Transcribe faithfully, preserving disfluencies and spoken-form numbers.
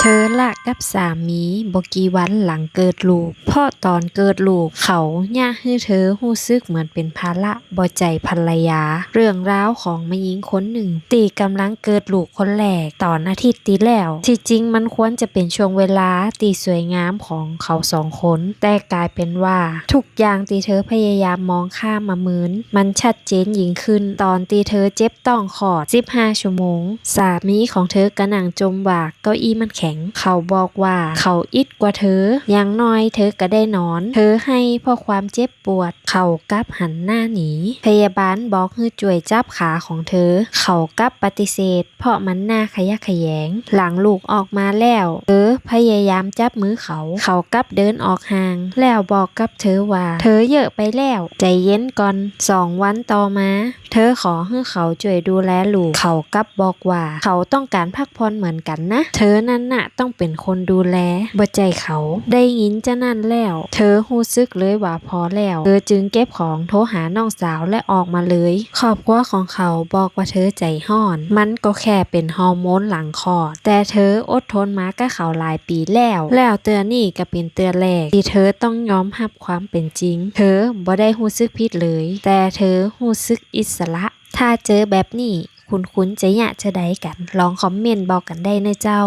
เธอละกับสามีบ่กี่วันหลังเกิดลูก เพราะต๋อนเกิดลูกเขาเยียะหื้อเธอฮู้สึกเหมือนเป๋นภาระ บ่ใจ้ภรรยา เรื่องราวของแม่ญิงคนนึ่งตี้ก่ำลังเกิดลูกคนแรกต๋อนอาทิตย์ตี้แล้ว ตี้จริงมันควรจะเป๋นช่วงเวลาตี้สวยงามของเขาสองคน แต่ก๋ายเป๋นว่า ทุกอย่างตี้เธอพยายามมองข้ามมาเมิน มันชัดเจนยิ่งขึ้น ต๋อนตี้เธอเจ็บต๊องคลอดสิบห้าชั่วโมง สามีของเธอก็นั่งจ่มว่าเก้าอี้มันแข็ง เขาบอกว่าเขาอิดกว่าเธอ อย่างน้อยเธอก็ได้นอน เธอไห้เพราะความเจ็บปวด เขากลับหันหน้าหนี พยาบาลบอกหื้อจ้วยจับขาของเธอ เขากลับปฏิเสธ เพราะมันน่าขยะแขยง หลังลูกออกมาแล้ว เธอพยายามจับมือเขา เขากลับเดินออกห่าง แล้วบอกกับเธอว่า เธอเยอะไปแล้ว ใจ๋เย็นก่อน สองวันต่อมา เธอขอหื้อเขาจ้วยดูแลลูก เขากลับบอกว่าเขาต้องก๋านพักผ่อนเหมือนกั๋นนะ เธอนั้นน่ะต้องเป๋นคนดูแล บ่ใจ้เขา ได้ยินจานั้นแล้ว เธอฮู้สึกเลยว่าพอแล้ว เธอจึงเก็บของโทรหาน้องสาวและออกมาเลย ครอบครัวของเขาบอกว่าเธอใจ๋ฮ้อน มันก็แค่เป๋นฮอร์โมนหลังคลอด แต่เธออดทนมากับเขาหลายปี๋แล้ว แล้วเตื้อนี้ก็เป๋นเตื้อแรกตี้เธอต้องยอมฮับความเป๋นจริง เธอบ่ได้ฮู้สึกผิดเลย แต่เธอฮู้สึกอิสระ ถ้าเจอแบบนี้ คุณๆ จะเยียะจาใดกั๋น ลองคอมเมนต์บอกกั๋นได้เน่อเจ้า